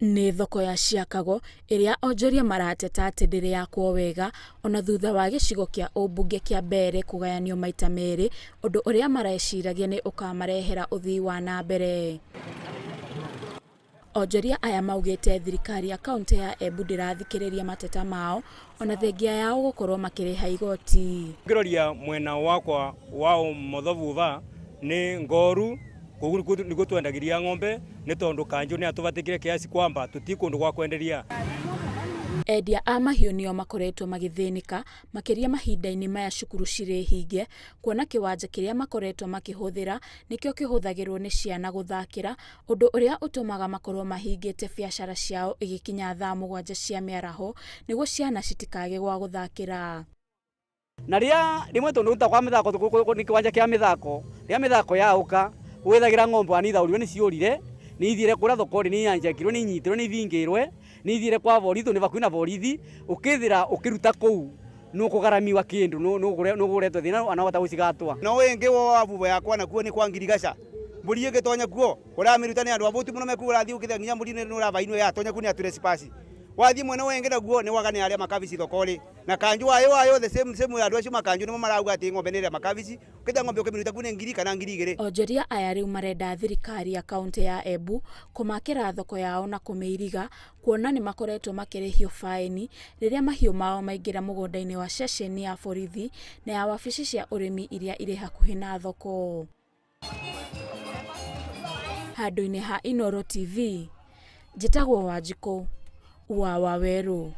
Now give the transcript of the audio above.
Nĩ thoko ya Chiakago ĩrĩa onjoria marateta atĩ ndĩrĩ yakwo wega ona thutha wa gĩcigo kĩa ũmbunge kĩa Mbeere kũgayanio maita merĩ, ũndũ ũrĩa mareciragia nĩ ũkamarehera ũthii wa na mbere. Onjoria aya maugĩte thirikari ya kauntĩ ya Embu ndĩrathikĩrĩria mateta mao ona thengia yao gũkorwo makĩrĩha igoti. Ngĩroria mwena wakwa wa ũmotho vuva nĩ Ngoru kũu nĩkuo twendagĩria ng'ombe nĩ tondũ kanjũ nĩ atũbatĩkire kiasi kwamba tũti kũndũ gwa kwenderia. Endia a mahiũ nĩo makoretwo magĩthĩnĩka makĩria mahinda-inĩ maya cukuru cirĩ hinge, kuona kĩwanja kĩrĩa makoretwo makĩhũthĩra nĩkĩo kĩhũthagĩrwo nĩ ciana gũthakĩra, ũndũ ũrĩa ũtũmaga makorwo mahingĩte biacara ciao igĩkinya thaa 7 cia mĩaraho nĩguo ciana citikage gwa gũthakĩra. Na rĩa rĩmwe tondũ ta kwa mĩthako nĩ kĩwanja kĩa mĩthako, rĩa mĩthako yaũka wĩthagira ng'ombe wana ithaũrirwe nĩ ciũrire, nĩ ithiire kũrĩa thoko-rĩ nĩ inyanjakirwe, nĩ inyitirwe, nĩ ithingĩirwe, nĩ ithiire kwa borithi tondũ nĩ bakuhĩ na borithi, ũkĩthira ũkĩruta kũu nĩ ũkũgaramiwa kĩndũ, nĩ ũkũretwo thĩna ona wahota gũcigatwa. Na ũyũ ũngĩ wa vuva yakwa nakuo nĩ kwa ngirigaca, mbũri ĩgĩtonya kuo ũramĩruta nĩ andũ abũtu mũno mekuo ũrathiĩ ũkĩthĩa nginya mbũri nĩ ũrabainwo yatonya kuo nĩ ya trespass. Wathiĩ mwena ũyũ ũngĩ naguo nĩ waga nĩ arĩa makabici thoko-rĩ, na kanjũ wayo wayo the same same andũ acio makanjũ nĩmo marauga atĩ ng'ombe nĩ ĩrĩa makabici, ũkĩenda ng'ombe ũkĩmĩruta kuo nĩ ngiri kana 2000. Onjoria aya rĩu marenda thirikari ya kauntĩ ya Embu kũmakĩra thoko yao na kũmĩiriga kuona nĩ makoretwo makĩrĩhio baĩni rĩrĩa mahiũ mao maingĩra mũgũnda-inĩ wa ceceni ya borithi na ya wabici cia ũrĩmi iria irĩ hakuhĩ na thoko. Handũ-inĩ ha Inooro TV, njĩtagwo Wanjikũ wa Wawerũ.